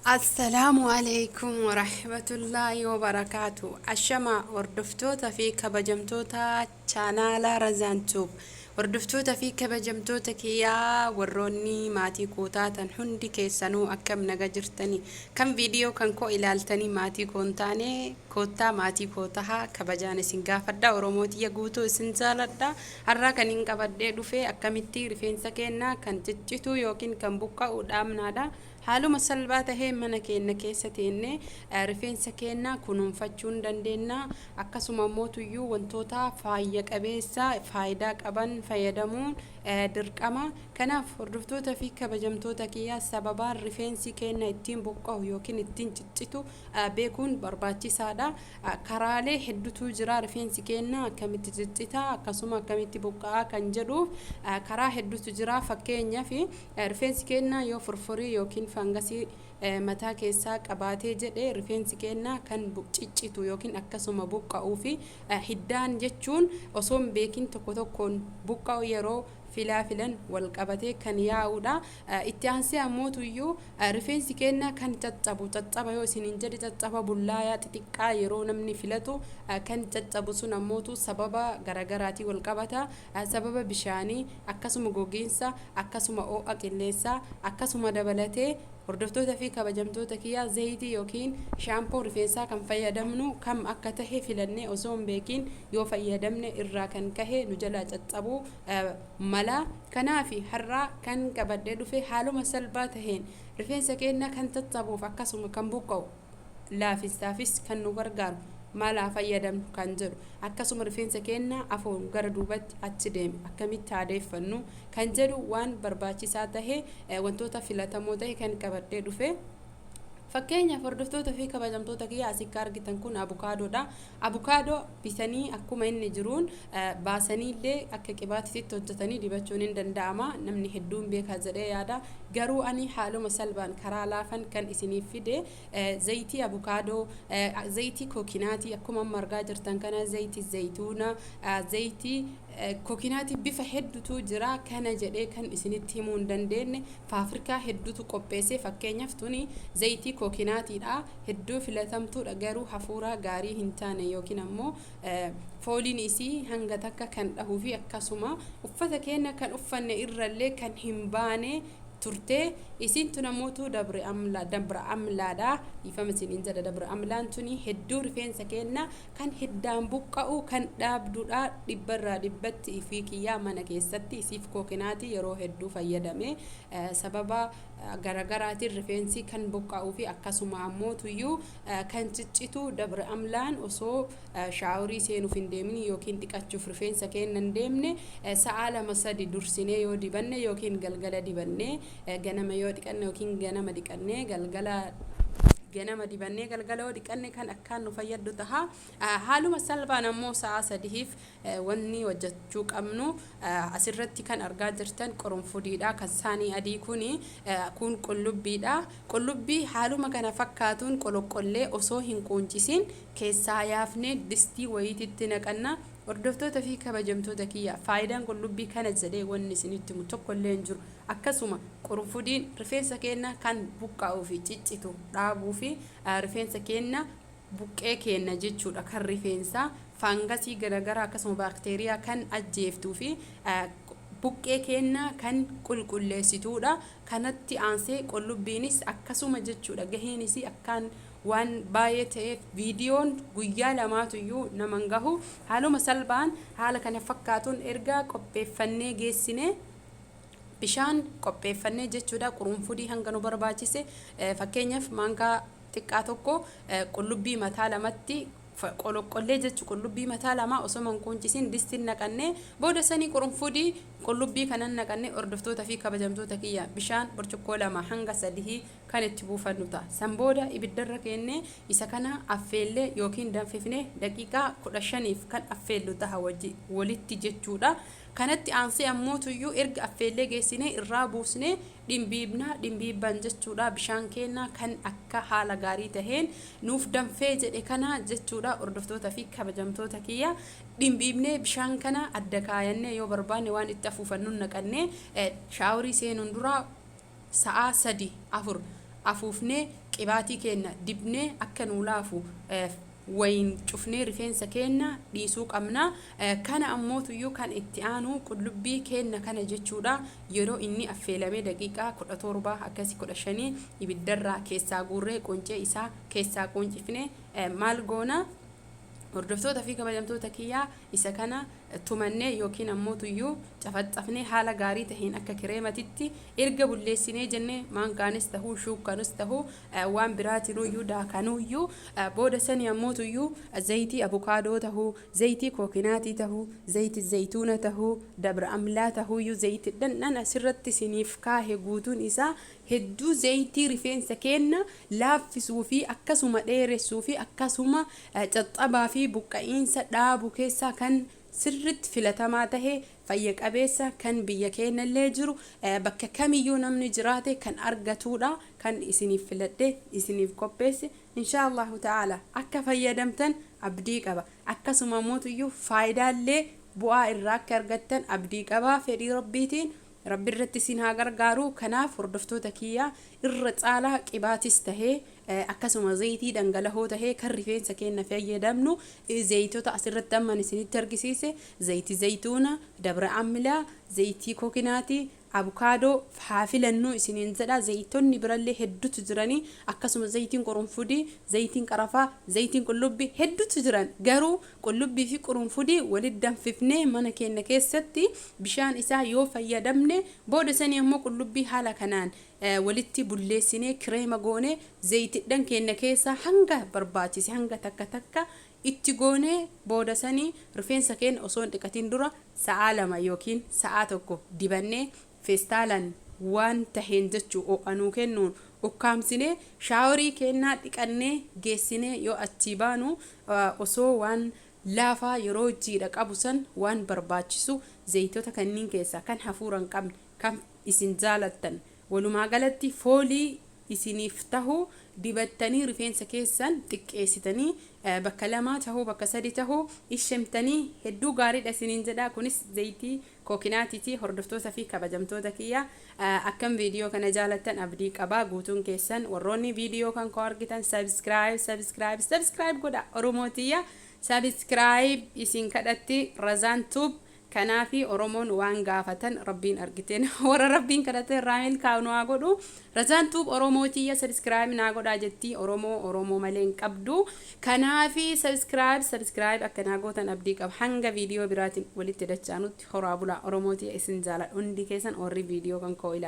Assalaamu Aleeykum Warahmatullaahi Wabarakaatu. Ashama hordoftoota fi kabajamtoota chaanaala Razaan Tube. Hordoftoota fi kabajamtoota kiyyaa warroonni maatii koo taatan hundi keessanuu akkam naga jirtani? Kan viidiyoo kan koo ilaaltanii maatii koo hin taane koottaa maatii koo tahaa kabajaan isin gaafadha. Oromoo tiyya guutuu isin jaaladha. Har'aa kan hin qabadhee dhufe akkamitti rifeensa keenna kan ciccituu yookiin kan buqqa'u dhaabnaadha. Haaluma salphaa taheen mana keenna keessa teennee rifeensa keenna kunuunfachuun dandeenna. Akkasuma mootuyyuu wantoota faayya qabeessa faayidaa qaban fayyadamuun dirqama. Kanaaf hordoftoota fi kabajamtoota kiyya sababaan rifeensi keenna ittiin buqqa'u yookiin ittiin ciccitu beekuun barbaachisaadha. Karaalee hedduutu jira rifeensi keenna akkamitti ciccita akkasuma akkamitti buqqa'a kan jedhuuf karaa hedduutu jira. Fakkeenyaaf rifeensi keenna yoo furfurii yookiin fangasii mataa keessaa qabaatee jedhe rifeensi keenna kan ciccitu yookiin akkasuma buqqa'uu fi hiddaan jechuun osoo hin beekin tokko tokkoon buqqa'u yeroo filaa filan wal qabatee kan yaa'udha. Itti aansee ammootuyyuu rifeensi keenna kan caccabu caccaba yoo isiniin jedhe caccaba bullaayaa xixiqqaa yeroo namni filatu kan caccabu sun ammootu sababa garaagaraatiin wal qabata. Sababa bishaanii akkasuma gogiinsa akkasuma oo'a qilleensaa akkasuma dabalatee hordoftoota fi kabajamtoota kiyyaa zayitii yookiin shaampoo rifeensaa kan fayyadamnu kam akka tahe filannee osoo hin beekin yoo fayyadamne irraa kan kahe nu jalaa caccabuu mala. Kanaaf har'aa kan qabadhee dhufe haaluma salphaa taheen rifeensa keenya kan caccabuuf akkasuma kan buqqa'u laafisaafis kan nu gargaaru mala fayyadamnu kan jedhu akkasuma rifeensa keenya afoon gara duubatti achi deeme akkamitti haadeeffannu kan jedhu waan barbaachisaa tahe wantoota filatamoo tahe kan qabadhee dhufe. Fakkeenyaaf hordoftoota fi kabajamtoota kiyya asii argitan kun abukaadoodha. Abukaadoo bitanii akkuma inni jiruun baasaniillee akka qibaatiitti hojjetanii dibachuun hin danda'ama. Namni hedduun beekaa jedhee yaada. Garuu ani haaluma salphaan karaa laafan kan isiniif fide zayitii abukaadoo, zayitii kookinaatii akkuma amma argaa jirtan kana zayitii zayituuna, zayitii kookinaatii bifa hedduutu jira. Kana jedhee kan isinitti himuu hin dandeenye faafrikaa hedduutu qopheesse. Fakkeenyaaf tuni zayitii kookinaatiidha. Hedduu filatamtuudha garuu hafuura gaarii hin taane yookiin ammoo fooliin isii hanga takka kan dhahuu fi akkasuma uffata keenya kan uffanne irrallee kan hin baane turte. Isiin tun ammootu dabre amla dabra amlaadha. Dhiifama isiniin jedha dabra amlaan tuni hedduu rifeensa keenya kan hiddaan buqqa'u kan dhaabdudha. Dhibbarraa dhibbatti ifii kiyyaa mana keessatti isiif kookinaatii yeroo hedduu fayyadame sababa garagaraatiin rifeensi kan buqqa'uu fi akkasuma ammootuyyuu kan ciccitu dabra amlaan osoo shaaworii seenuuf hin deemin yookiin dhiqachuuf rifeensa keenya hin deemne sa'aa 2-3 dursinee yoo dibanne yookiin galgala dibanne ganama yoo dhiqanne yookiin ganama dhiqanne galgala ganama dibannee galgala yoo dhiqanne kan akkaan nu fayyaddu taha. Haaluma salphaan ammoo sa'aa sadiif wanni hojjechuu qabnu asirratti kan argaa jirtan qurunfudiidha. Kan saanii adii kuni kun qullubbiidha. Qullubbii haaluma kana fakkaatuun qoloqqollee osoo hin quuncisin keessaa yaafnee distii wayiititti naqanna. Hordoftoota fi kabajamtoota kiyya faayidaan qullubbii kana jedhee wanni isinitti himu tokkollee hin jiru. Akkasuma qurunfudiin rifeensa keenya kan buqqa'uu fi ciccitu dhaabuu fi rifeensa keenya buqqee keenya jechuudha kan rifeensaa faangasii garaagaraa akkasuma baakteeriyaa kan ajjeeftuu fi buqqee keenya kan qulqulleessituudha. Kanatti aansee qullubbiinis akkasuma jechuudha gaheenis akkaan waan baay'ee ta'eef viidiyoon guyyaa lamaatuyyuu nama hin gahu. Haaluma salphaan haala kana fakkaatuun erga qopheeffannee geessine bishaan qopheeffannee jechuudha qurunfudii hanga nu barbaachise fakkeenyaaf maankaa xiqqaa tokko qullubbii mataa lamatti qoloqqollee jechu qullubbii mataa lama osoo hin quuncisin distiin naqannee booda sanii qurunfudii qullubbii kanan naqannee hordoftoota fi kabajamtoota kiyya bishaan burcuqqoo 2 hanga 3 kan itti buufannu ta'a. San booda ibiddarra keennee isa kana affeellee yookiin danfifnee daqiiqaa 15f kan affeellu taha walitti jechuudha. Kanatti aansee ammootuyyuu erga affeellee geessinee irraa buusnee dhimbiibna dhimbiibban jechuudha bishaan keenna kan akka haala gaarii taheen nuuf danfee jedhe kana jechuudha hordoftoota fi kabajamtoota kiyya dhimbiibnee bishaan kana adda kaayannee yoo barbaanne waan itti afuufannuun naqannee shaaworii seenuun dura sa'aa 3 4 afuufnee qibaatii keenna dibnee akka nuu laafu wayin cufnee rifeensa keenna dhiisuu qabna. Kana ammootuyyuu kan itti aanu qullubbii keenna kana jechuudha. Yeroo inni affeelamee daqiiqaa 17 akkasi 15 ibiddarraa keessaa guurree, qoncee isaa keessaa quuncifnee maal goona? Hordoftoota fi kabajamtoota kiyyaa, isa kana tumannee yookiin ammootuyyuu cafaxxafnee haala gaarii taheen akka kireematitti erga bulleessinee jennee, maankaanis tahuu, shuukkaanis tahuu, waan biraatinuyyuu daakanuyyuu, booda sanii ammootuyyuu zayitii abukaadoo tahuu, zayitii kookinaatii tahuu, zayitii zayituuna tahuu, dabra amlaa tahuuyyuu, zayitii dhandhan asirratti isiniif kaahe guutuun isaa hedduu zayitii rifeensa keenna laaffisuu fi akkasuma dheeressuu fi akkasuma caccabaa fi buqqa'iinsa dhaabu keessaa kan sirritti filatamaa tahe, fayya qabeessa, kan biyya keenyallee jiru, bakka kamiyyuu namni jiraate kan argatuudha kan isiniif filadhe, isiniif qopheesse. Insha Allahu ta'ala akka fayyadamtan abdii qaba. Akkasuma mootuyyuu faayidaallee bu'aa irraa akka argattan abdii qaba. Fedhii Rabbiitiin Rabbi irratti isin haa gargaaru. Kanaaf hordoftoota kiyyaa, irra caalaa qibaatis tahee, akkasuma zayitii dhangala'oo tahee, kan rifeensa keenya fayyadamnu zayitota asirratti amman isinitti argisiise, zayitii zayituuna, dabra amlaa, zayitii kokinaatii, abukaadoo haa filannuu isiniin jedha. Zayitonni birallee hedduutu jiranii, akkasuma zayitiin qurunfudii, zayitiin qarafaa, zayitiin qullubbii hedduutu jiran. Garuu qullubbii fi qurunfudii walitti danfifnee mana keenya keessatti bishaan isaa yoo fayyadamne, booda sanii ammoo qullubbii haala kanaan walitti bulleessinee kireema goone, zayitidhan keenya keessaa hanga barbaachise hanga takka takka itti goonee, booda sanii rifeensa keenya osoo hin dhiqatin dura sa'aa 2 yookiin sa'aa 1 dibannee, feestaalaan waan taheen jechuu ho'a kennuun ukkaamsinee, shaaworii kennaa dhiqannee geessinee yoo achii baanu, osoo waan laafaa yeroo jiidha qabu san waan barbaachisu zayitoota kanneen keessaa kan hafuura hin qabne, kan isin jaalattan, walumaa galatti foolii isiniif tahu dibattanii, rifeensa keessan xiqqeessitanii bakka lamaa tahuu, bakka sadi tahuu ishemtanii hedduu gaariidha isiniin jedha. Kunis zayitii kookinaatiiti. Hordoftoota fi kabajamtoota kiyya, akkam viidiyoo kana jaalattan abdii qabaa. Guutuun keessan warroonni viidiyoo kan koo argitan subscribe, subscribe, subscribe godha. Oromootiyya, subscribe isin kadhatti Razaan Tube. Kanaafi Oromoon waan gaafatan Rabbiin argiteen warra Rabbiin kadhate irraa milkaa'u nu haa godhu. Razaan Tube Oromootiyya subscribe naa godhaa jetti. Oromoo Oromoo malee hin qabdu. Kanaafi subscribe, subscribe akka naa gootan abdii qaba. Hanga viidiyoo biraatiin walitti dachaanutti horaa bulaa. Oromootiyya, isin jaaladha hundi keessan warri viidiyoo kan koo ilaala.